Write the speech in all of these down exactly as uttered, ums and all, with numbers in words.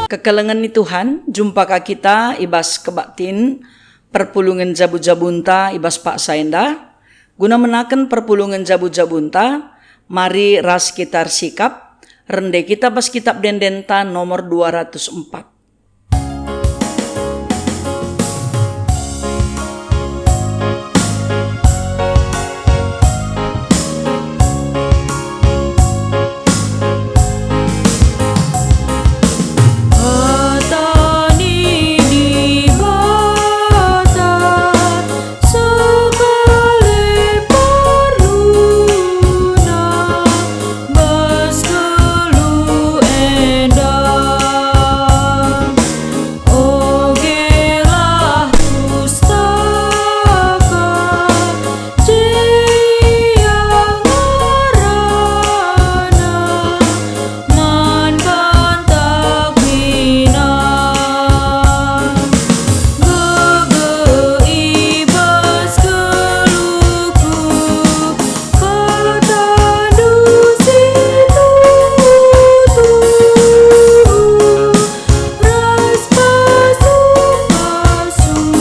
Kekelengen ni Tuhan, jumpa ka kita i bas kebaktin perpulungen jabu-jabunta i bas paksa enda. Guna menaken perpulungen jabu-jabunta, mari ras kita ersikap, rende kita bas Kitab Ende-endenta nomor dua ratus empat. Kata ni Dibata sekali perluna bas kelu enda. Ogelah pustaka, jia ngerana man kantak mina. Gege i bas keluhku, katandu si tuhu-tuhu ras pasu-pasundu.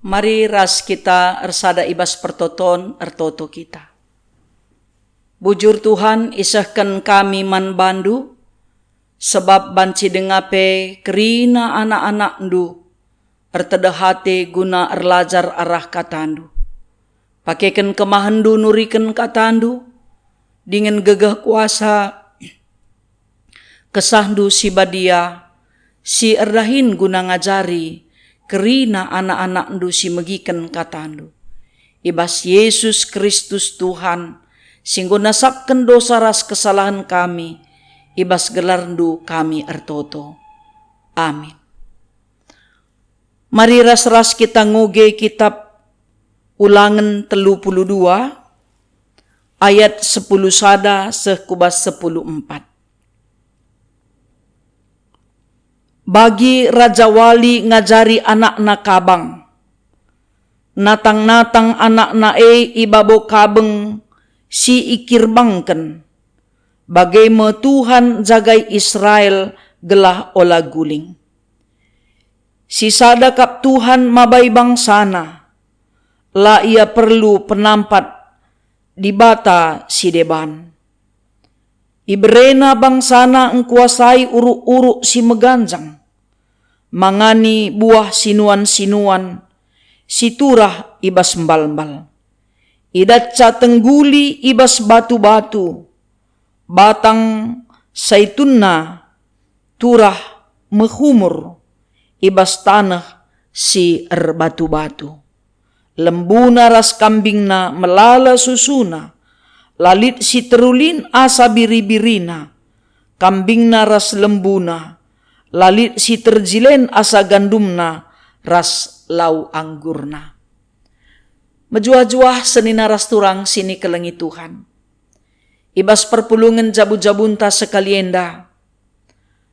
Mari ras kita ersada i bas pertoton, ertoto kita. Bujur Tuhan, isehken kami man bandu, sebab banci denga pe kerina anak-anakndu ertedeh ate guna erlajar arah katandu. Pakeken kemahenndu nuriken katandu, dingen gegeh kuasa kesahndu si badia, si erdahin guna ngajari kerina anak-anakndu si megiken katandu. I bas Yesus Kristus Tuhan, si enggo nasapken dosa ras kesalahen kami, i bas gelarndu kami ertoto. Amin. Mari ras-ras kita ngoge kitab Ulangen telu puluh dua, ayat sepuluh sada seh ku bas sepuluh empat. Bagi rajawali ngajari anakna kabang. Natang-natang anakna e i babo kabeng si ikirbangken. Bage me Tuhan jagai Israel gelah ola guling. Sisada kap Tuhan mabai bangsaNa, la Ia perlu penampat dibata si deban. IbereNa bangsaNa engkuasai uruk-uruk si meganjang, mangani buah sinuan-sinuan si turah i bas mbal-mbal. Idatca tengguli i bas batu-batu, batang saitunna turah mehumur i bas taneh si erbatu-batu. Lembuna ras kambingna melala susuna, la lit si terulin asa biri-birina, kambingna ras lembuna, la lit si terjilen asa gandumna ras lau anggurna. Mejuah-juah senina ras turang si nikelengi Tuhan. I bas perpulungen jabu-jabunta sekali enda,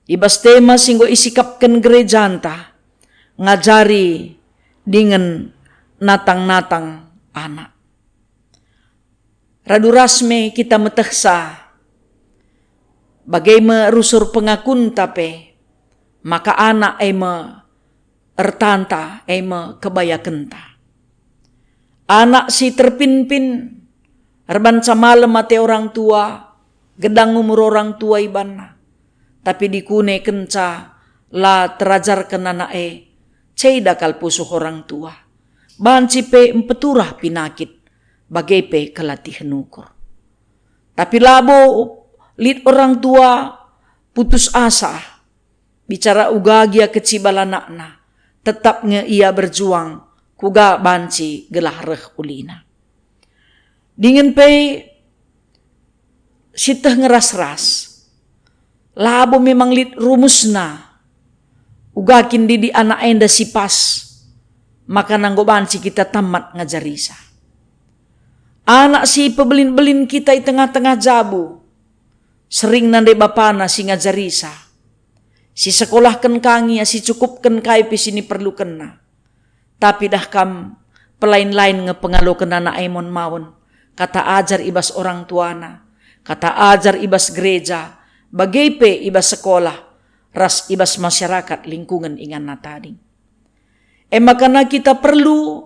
i bas tema si enggo isikapken gerejanta, ngajari dingen natang-natang anak. Radu ras me kita metehsa, bage me rusur pengakunta pe, maka anak e me ertanta, e me kebayakenta. Anak si terpinpin, erbanca malem ate orang tua, gedang umur orang tua ibanna. Tapi dikune kenca la terajarken anak e, ceda kal pusuh orang tua. Banci pe mpeturah pinakit, bage pe kelatihen ukur. Tapi labo lit orang tua putus asa. Bicara uga gia kecibal anakna, tetap nge ia berjuang kuga banci gelah reh ulina. Dingen pe sieteh nge ras-ras. Labo memang lit rumusna. Uga kin didik anak enda si pas, maka enggo banci kita tamat ngajarisa. Anak si pebelin-belin kita i tengah-tengah jabu, sering nande bapana si ngajarisa. Si sekolahken ka nge ia, si cukupken kai pe si niperlukenna. Tapi dah kam, pelain-lain nge pengaloken anak e maun-maun, kata ajar i bas orang tuana, kata ajar i bas gereja, bage pe i bas sekolah, ras i bas masyarakat lingkungen inganna tading. E maka kita perlu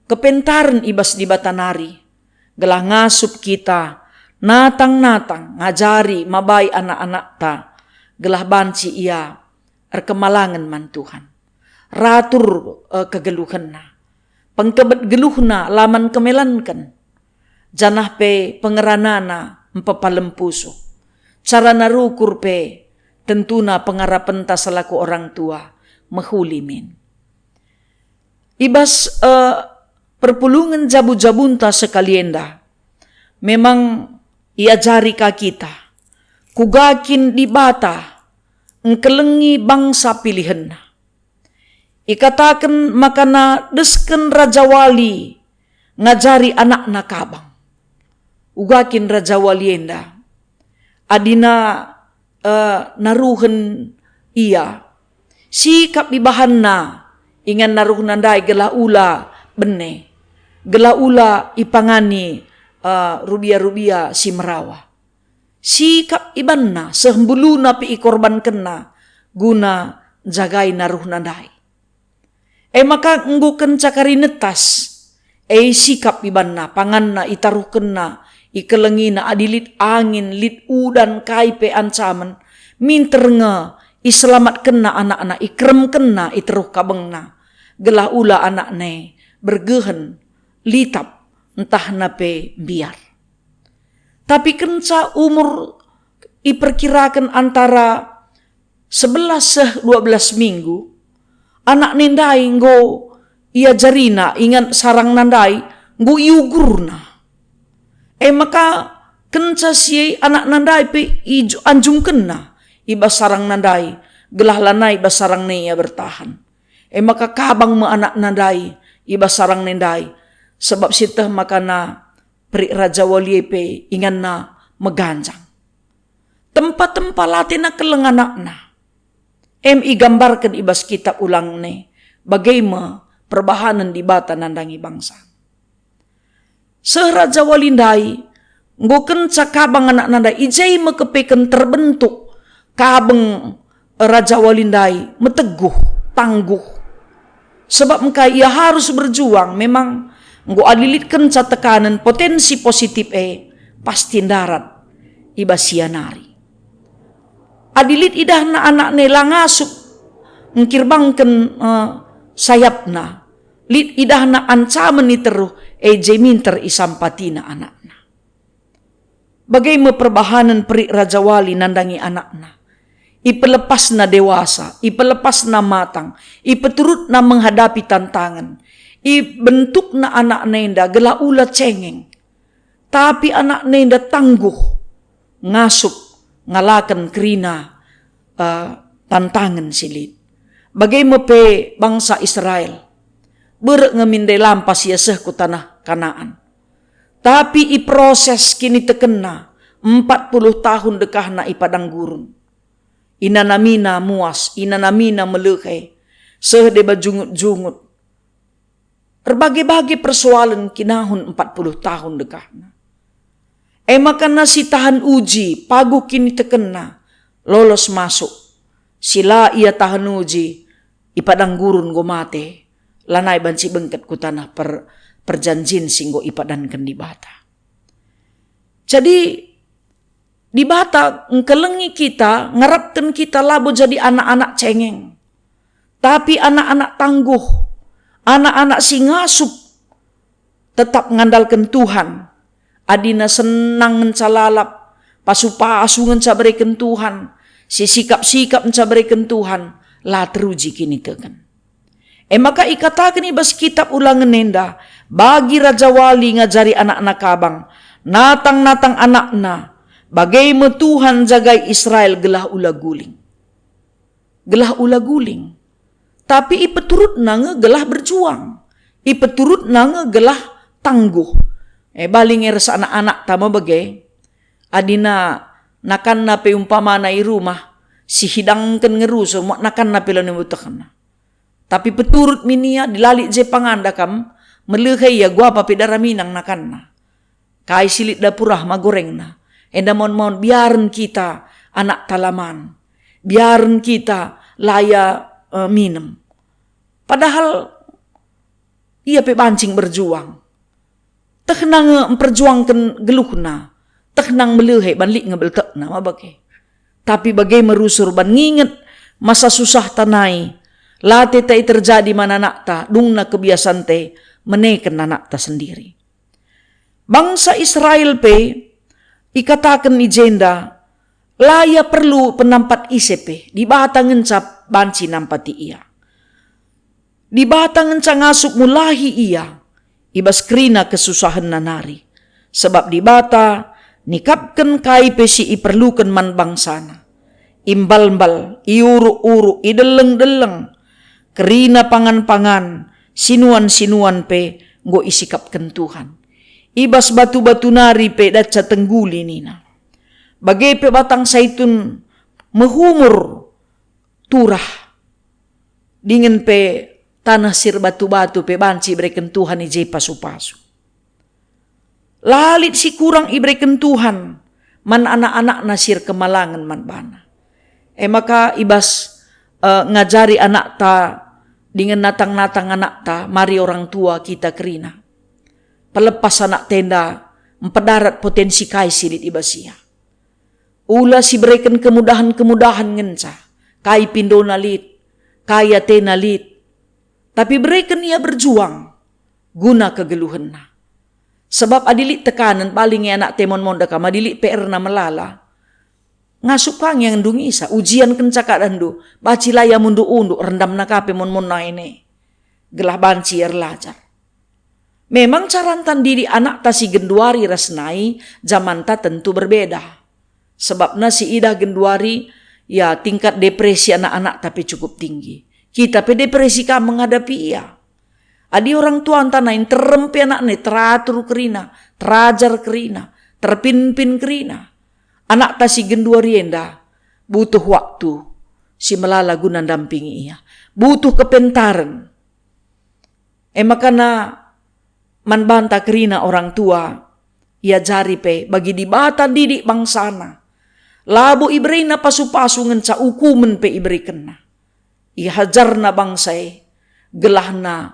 kepentaren i bas Dibata nari, gelah ngasup kita natang-natang ngajari mabai anak-anakta, gelah banci ia erkemalangen man Tuhan. Ratur, eh, kegeluhenna. Pengkebet geluhna la man kemelanken, janah pe pengeranana mpepalem pusuh. Carana rukur pe tentuna pengarapenta selaku orang tua mehuli min. I bas, eh, perpulungen jabu-jabunta sekali enda, memang iajari ka kita, kuga kin Dibata engkelengi bangsa pilihenNa. Ikataken maka desken rajawali ngajari anakna kabang. Uga kin rajawali enda? Adina, eh, naruhen ia, sikap ibahanna ingan naruhna ndai gelah ula bene, gelah ula ipangani, eh, rubia-rubia si merawa. Sikap ibanna seh mbuluna pe ikorbankenna guna njagai naruhna ndai. E maka enggo kenca kari netas, e sikap ibanna, panganna itaruhkenna, ikelengina, adi lit angin, lit udan, kai pe ancamen, minter nge iselamatkenna anakna, ikeremkenna i teruh kabengna, gelah ula anakna e bergehen, litap, ntahna pe mbiar. Tapi kenca umur iperkiraken antara sebelas seh dua belas minggu, anakna ndai enggo iajarina ingan sarangna ndai enggo iugurna. E maka kenca si e anakna ndai pe ianjungkenna i bas sarangna ndai, gelah lanai bas sarangna ia bertahan. E maka kabang me anakna ndai i bas sarangna ndai, sebab sieteh maka perik rajawali e pe inganna meganjang. Tempa-tempa la tena keleng anakna. Em igambarken i bas kitab Ulangen e, bage me perbahanen Dibata nandangi bangsa. Seh rajawali ndai, enggo kenca kabang anakna ndai, i je me kepeken terbentuk kabeng rajawali ndai, meteguh, tangguh. Sebab engkai ia harus berjuang, memang enggo adi lit kenca tekanen, potensi positif e pasti ndarat i bas ia nari. Adi lit idahna anakna e la ngasup engkirbangken, eh, sayapna, lit idahna ancamen i teruh, e je minter isampatina anakna. Bage me perbahanen perik rajawali nandangi anakna. Ipelepasna dewasa, ipelepasna matang, ipeturutna menghadapi tantangen, ibentukna anakna enda gelah ula cengeng. Tapi anakna enda tangguh, ngasup, ngalaken kerina, eh, tantangen si lit. Bage me pe bangsa Israel, berek nge min ndai lampas ia seh ku taneh Kanaan. Tapi iproses kinitekenna empat puluh tahun dekahna i padang gurun. Inanamina muas, inanamina melehe, seh deba jungut-jungut. Erbage-bage persoalen kinahun empat puluh tahun dekahna. E maka si tahan uji, paguh kinitekenna, lolos masuk. Si la ia tahan uji, i padang gurun enggo mate, lanai banci bengket ku taneh per-, perjanjin si enggo ipadanken Dibata. Jadi, Dibata engkelengi kita, ngarapken kita labo jadi anak-anak cengeng, tapi anak-anak tangguh, anak-anak si ngasup, tetap ngandalken Tuhan. Adina senang ngenca lalap, pasu-pasu ngenca bereken Tuhan, si sikap-sikap ngenca bereken Tuhan, la teruji kiniteken. E maka ikataken i bas kitab Ulangen enda, bagi rajawali ngajari anakna kabang, natang-natang anakna, bage me Tuhan njagai Israel gelah ula guling. Gelah ula guling. Tapi ipeturutna nge gelah berjuang. Ipeturutna nge gelah tangguh. E, bali nge ras anak-anakta me bage. Adina nakanna pe umpamana i rumah, sihidangken nge rusur, muat nakanna pe la nibutuhkenna. Tapi peturut min ia, adi la lit je panganda kam, melehe ia, guapa pe dara minang nakanna. Kai si lit dapur ah ma gorengna. Enda mon-mon biaren kita anak talaman, biaren kita laya, eh, minem. Padahal ia pe bancing berjuang. Tehna nge mperjuangken geluhna, tehna melehe ban lit nge beltekna, ma bage. Tapi bage merusur ban nginget masa susah tanai, la te tai terjadi man anakta, dungna kebiasante meneken anakta sendiri. Bangsa Israel pe ikataken i jenda, la ia perlu penampat ise pe, Dibata ngenca banci nampati ia. Dibata ngenca ngasup mulahi ia i bas kerina kesusahenna nari, sebab Dibata nikapken kai pe si iperluken man bangsana. Imbal-mbal, iuruk-uruk, ideleng-deleng, kerina pangan-pangan, sinuan-sinuan pe enggo isikapken Tuhan. I bas batu-batu nari pe datca tengguli nina. Bage pe batang saitun mehumur turah. Dingen pe taneh si erbatu-batu pe banci ibereken Tuhan i je pasu-pasu. La lit si kurang ibereken Tuhan man anak-anakna si erkemalangen man bana. E maka i bas, eh, ngajari anakta dingen natang-natang anakta, mari orang tua kita kerina. Pelepas anakta enda, mpedarat potensi kai si lit i bas ia. Ula sibereken kemudahen-kemudahen ngenca, kai pindona lit, kai atena lit, tapi bereken ia berjuang guna kegeluhenna. Sebab adi lit tekanen, bali nge anakta mon-mon da kam, adi lit P R-na melala, ngasup ka nge ngendungisa, ujian kenca keadahndu, banci la ia mundu-undu, rendamna ka pe mon-mon nai ne, gelah banci ia erlajar. Memang caranta ndidik anakta si genduari ras nai jamanta tentu berbeda. Sebabna si idah genduari, ya, tingkat depresi anak-anakta pe cukup tinggi. Kita pe depresi ka menghadapi ia. Adi orang tuanta nai nterem pe anakna teratur kerina, terajar kerina, terpinpin kerina, anakta si genduari enda butuh waktu si melala guna ndampingi ia, butuh kepentaren. E maka na man banta kerina orang tua, iajari pe bagi Dibata ndidik bangsana. Labo iberena pasu-pasu ngenca ukumen pe iberekenna. Iajarna bangsa e, gelahna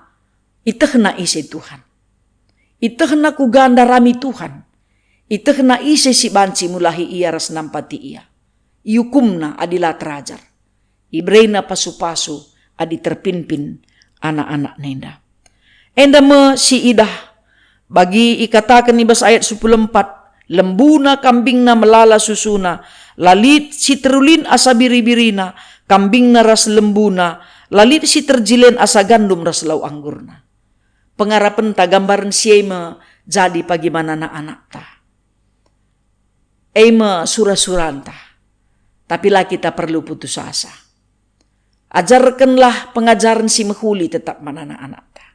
itehna ise Tuhan. Itehna kuga ndarami Tuhan. Itehna ise si banci mulahi ia ras nampati ia. Iukumna adi la terajar. Iberena pasu-pasu adi terpinpin anak-anak nenda. Enda me si idah bagi ikataken i bas ayat sepuluh empat, "Lembuna kambingna melala susuna, la lit si terulin asa biri-birina, kambingna ras lembuna, la lit si terjilen asa gandum ras lau anggurna." Pengarapenta gambaren si e me jadi pagi man anak-anakta. E me sura-suranta. Tapi la kita perlu putus asa. Ajarkenlah pengajaren si mehuli tetap man anak-anakta.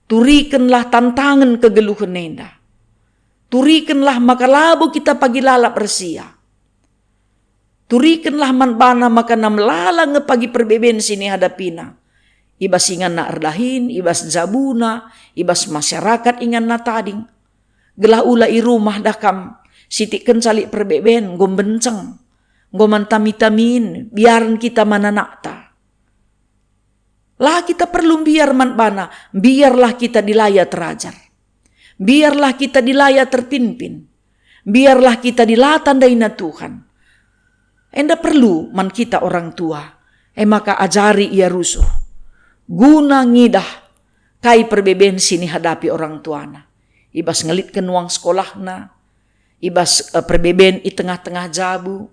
Turikenlah tantangen kegeluhen enda. Turikenlah maka labo kita pagi lalap ersia. Turikenlah man bana maka na melala nge pagi perbeben si nihadapina. I bas inganna erdahin, i bas jabuna, i bas masyarakat inganna tading. Gelah ula i rumah dah kam, sitik kenca lit perbeben, enggo mbenceng, enggo man tami-tamin, biaren kita man anakta. La kita perlu mbiar man bana, biarlah kita dilaya terajar. Biarlah kita dilaya terpinpin. Biarlah kita dilata ndaina Tuhan. Enda perlu man kita orang tua. E maka ajari ia rusur. Guna ngidah kai perbeben si nihadapi orang tuana. I bas ngelitken uang sekolahna, i bas, eh, perbeben i tengah-tengah jabu,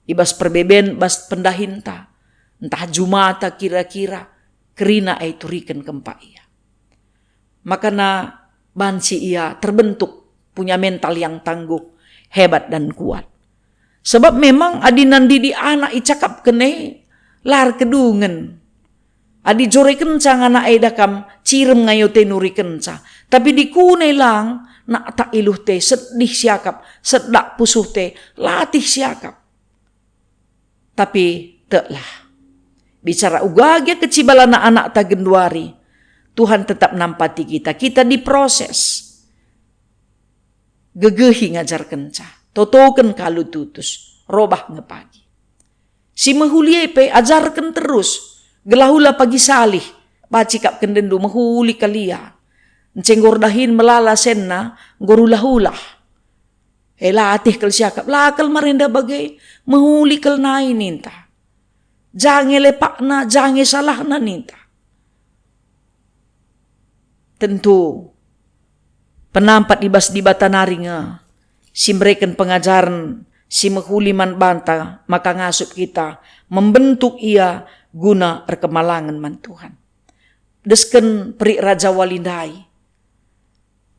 i bas perbeben bas pendahinta, ntah jumata kira-kira, kerina e turiken kempak ia. Makana banci ia terbentuk punya mental yang tangguh, hebat dan kuat. Sebab memang adi nandidik anak icakapken e, la erkedungen. Adi jorekenca ngana e dah kam, cirem ngayo te nurikenca. Tapi dikune lang, nak tak iluh te, sedih siakap, sedak pusuh te, latih siakap. Tapi teklah. Bicara uga gia kecibalana anakta genduari, Tuhan tetap nampati kita. Kita diproses. Gegehi ngajarkenca. Totoken kalu tutus, robah nge pagi. Si mehuli e pe ajarken terus, gelah ula pagi salih, banci kap kendenndu mehuli kal ia. Ncenggo erdahin melala senna, enggo rulah-ulah. E la ateh kal siakap, la kal marenda bage, mehuli kal nai ninta. Jange lepakna, jange salahna ninta. Tentu, penampat i bas Dibata nari nge si mereken pengajaren si mehuli man banta maka ngasup kita membentuk ia guna erkemalangen man Tuhan. Desken perik Raja Wali ndai.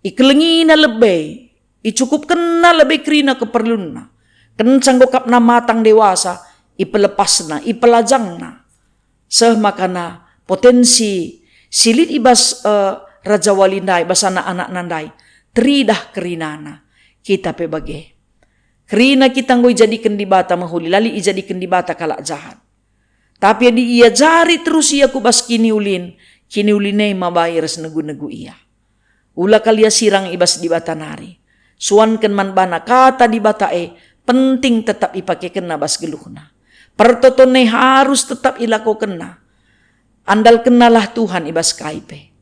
Ikelengina lebe, icukupkenna lebe kerina keperlunna. Kenca enggo kapna matang dewasa, ipelepasna, ipelajangna. Seh makana potensi si lit i bas, eh, Raja Wali ndai, bas anak-anakna ndai, teridah kerinana. Kita pe bage. Kerina kita enggo ijadiken Dibata mehuli, la lit ijadiken Dibata kalak jahat. Tapi adi iajari terus ia ku bas kiniulin, kiniulin e mabai ras negu-negu ia. Ula kal ia sirang i bas Dibata nari. Suanken man bana kata Dibata e penting tetap ipakekenna bas geluhna. Pertoton e harus tetap ilakokenna. Andalkennalah Tuhan i bas kai pe.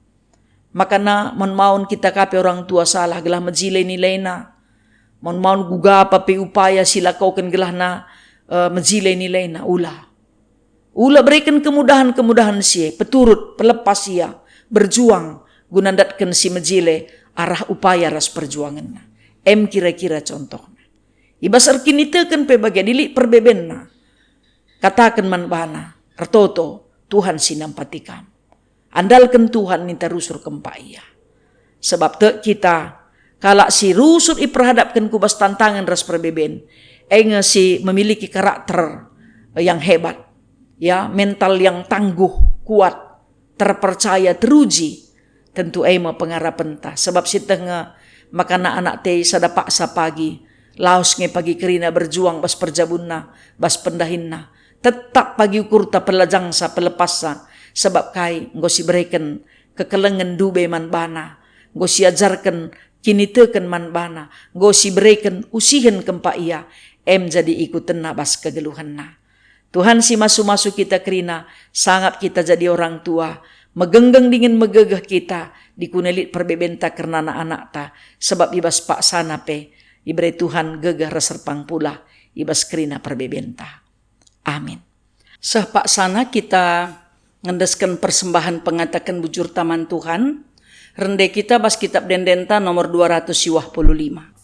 Makana maun-maun kita ka pe orang tua salah gelah mejile nilaina. Maun-maun gugapa pe upaya si lakoken gelahna, eh, mejile nilaina, ula. Ula bereken kemudahan-kemudahan si e, peturut, pelepas ia, berjuang, guna ndatken si mejile arah upaya ras perjuangenna. Em kira-kira contohna. I bas erkiniteken pe bage adi lit perbebenna. Kataken man bana, "Ertoto, Tuhan si nampati kam." Andalken Tuhan ninta rusur kempak ia. Sebab tek kita, kalak si rusur iperhadapken ku bas tantangen ras perbeben, e nge si memiliki karakter yang hebat, ya, mental yang tangguh, kuat, terpercaya, teruji. Tentu e me pengarapenta, sebab sieteh nge maka anak-anak te sada paksa pagi, lawes nge pagi kerina berjuang bas perjabunna, bas pendahinna. Tetap pagi ukurta pelajangsa, pelepassa, sebab kai enggo sibereken kekelengen ndube man bana, enggo siajarken kiniteken man bana, enggo sibereken usihen kempak ia, em jadi ikutenna bas kegeluhenna. Tuhan si masu-masu kita kerina, sangap kita jadi orang tua, megenggeng dingen megegeh kita, dikune lit perbebenta kerna anak-anakta, sebab i bas paksana pe ibere Tuhan gegeh ras erpang pulah i bas kerina perbebenta. Amin. Seh paksana kita ngendesken persembahen pengataken bujurta man Tuhan, rende kita bas Kitab Ende-endenta nomor dua ratus siwah puluh lima.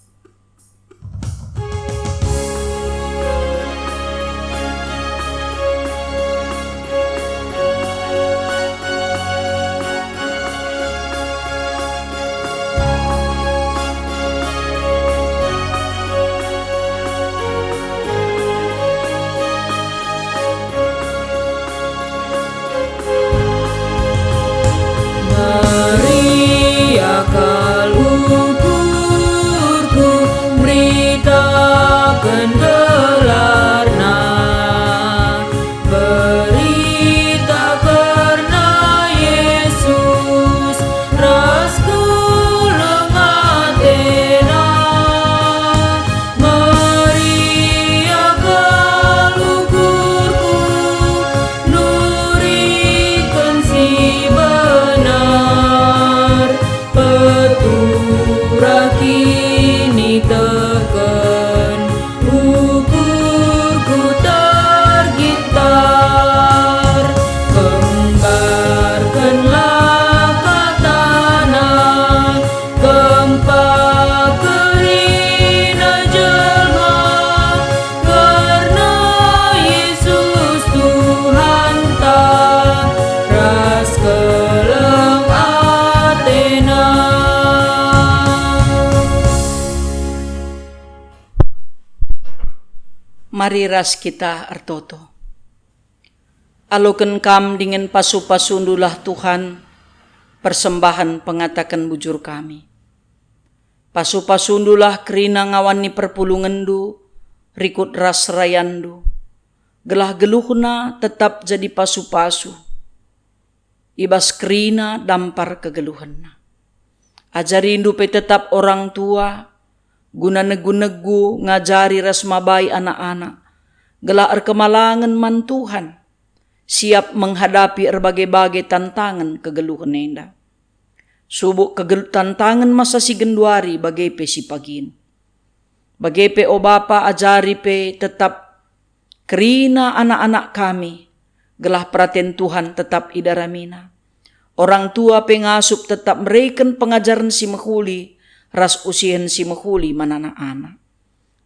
Meriah kal ukurku meritaken gelarNa. Berita kerna Yesus ras keleng ateNa, meriah kal ukurku nuriken si benar. Peturah kiniteken ukurku tergintar, kembarkenlah kataNa, kempak kerina jelma, kerna Yesus Tuhanta ras keleng ateNa. Mari ras kita ertoto. Aloken Kam dingen pasu-pasundulah Tuhan, persembahen pengataken bujur kami. Pasu-pasundulah kerina ngawan ni perpulungenndu, rikut ras serayandu, gelah geluhna tetap jadi pasu-pasu, i bas kerina dampar kegeluhenna. Ajarindu pe tetap orang tua, guna negu-negu ngajari ras mabai anak-anak, gelah erkemalangen man Tuhan, siap menghadapi erbage-bage tantangen kegeluhen enda. Subuk kegel-, tantangen masa si genduari bage pe si pagin. Bage pe, o Bapa, ajari pe tetap kerina anak-anak kami, gelah peraten Tuhan tetap idaramina. Orang tua pe ngasup tetap mereken pengajaren si mehuli ras usihen si mehuli man anak-anak.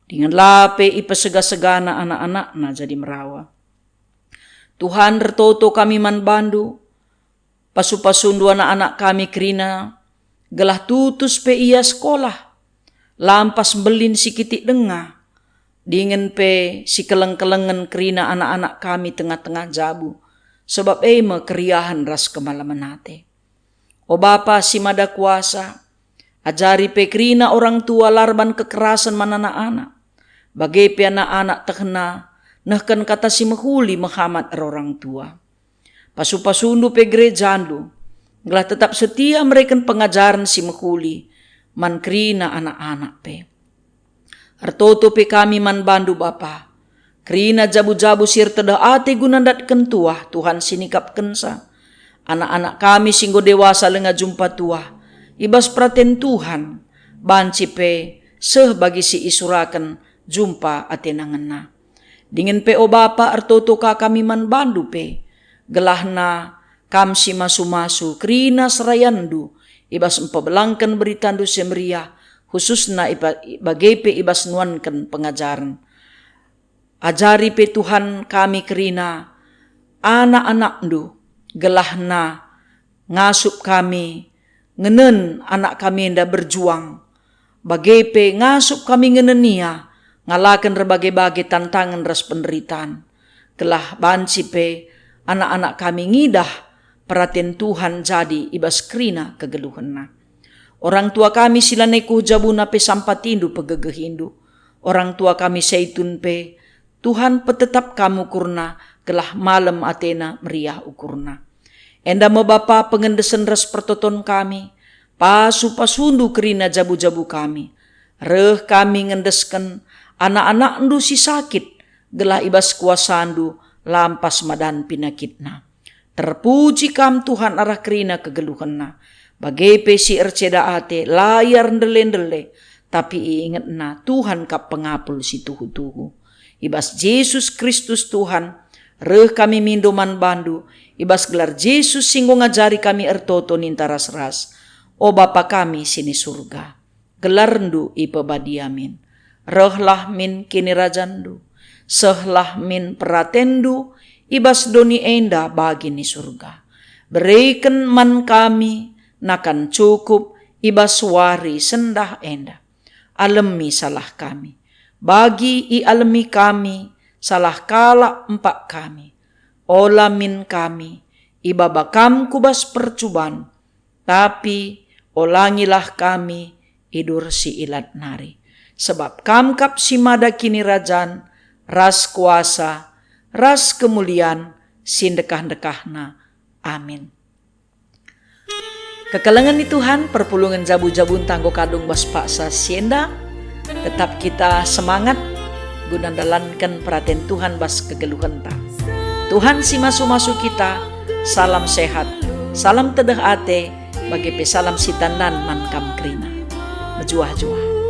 Dingen la pe ipesega-segana anak-anakna jadi merawa. Tuhan, ertoto kami man bandu, pasu-pasundu anak-anak kami kerina, gelah tutus pe ia sekolah, lampas mbelin si kitik denga, dingen pe si keleng-kelengen kerina anak-anak kami tengah-tengah jabu, sebab e me keriahen ras kemalemen ate. O Bapa si Mada Kuasa, ajari pe kerina orang tua la erban kekerasen man anak-anak, bage pe anak-anak tehna nehken kata si mehuli mehamat erorang tua. Pasu-pasundu pe gerejandu, gelah tetap setia mereken pengajaren si mehuli man kerina anak-anak pe. Ertoto pe kami man bandu, Bapa. Kerina jabu-jabu si ertedeh ate guna ndatken tuah Tuhan sinikapkenca. Anak-anak kami si enggo dewasa langa jumpa tuah, i bas peraten Tuhan, banci pe seh bagi si isuraken jumpa atena ngena. Dingen pe, o Bapa, ertoto ka kami man bandu pe, gelahna Kam si masu-masu kerina serayandu i bas mpebelangken beritandu si meriah, khususna i ba-, bage pe i bas nuanken pengajaren. Ajari pe Tuhan kami kerina anak-anakndu, gelahna ngasup kami ngenen anak kami enda berjuang, bage pe ngasup kami ngenen ia ngalaken erbage-bage tantangen ras penderitan, gelah banci pe anak-anak kami ngidah peraten Tuhan jadi i bas kerina kegeluhenna. Orang tua kami si lanai kuh jabuna pe sampatindu pegegehindu. Orang tua kami Saitun pe, Tuhan, petetap Kam ukurna, gelah malem atena meriah ukurna. Enda me Bapa pengendesen ras pertoton kami, pasu-pasundu kerina jabu-jabu kami. Reh kami ngendesken anak-anakndu si sakit, gelah i bas kuasandu lampas madan pinakitna. Terpuji Kam, Tuhan, arah kerina kegeluhenna. Bage pe si erceda ate, la ia erndele-ndele, tapi iingetna Tuhan kap pengapul si tuhu-tuhu. I bas Jesus Kristus Tuhan, reh kami mindo man bandu, i bas gelar Jesus si enggo ngajari kami ertoto ninta ras-ras. O Bapa kami si ni Surga, gelarndu ipebadia min. Rehlah min kinirajanndu, sehlah min peratenndu i bas doni enda bagi ni Surga. Bereken man kami nakan cukup i bas wari sendah enda. Alemi salah kami, bagi ialemi kami salah kalak empak kami. Ola min kami ibaba Kam ku bas percuban, tapi olangilah kami i dur si ilat nari. Sebab Kam kap si mada kinirajan, ras kuasa, ras kemulian si ndekah-ndekahna. Amin. Kekelengen ni Tuhan, perpulungen jabu-jabunta enggo kadung bas paksa si enda. Tetap kita semangat guna ndalanken peraten Tuhan bas kegeluhenta. Tuhan si masu-masu kita, salam sehat, salam tedeh ate, bage pe salam sitandan man kam kerina. Mejuah-juah.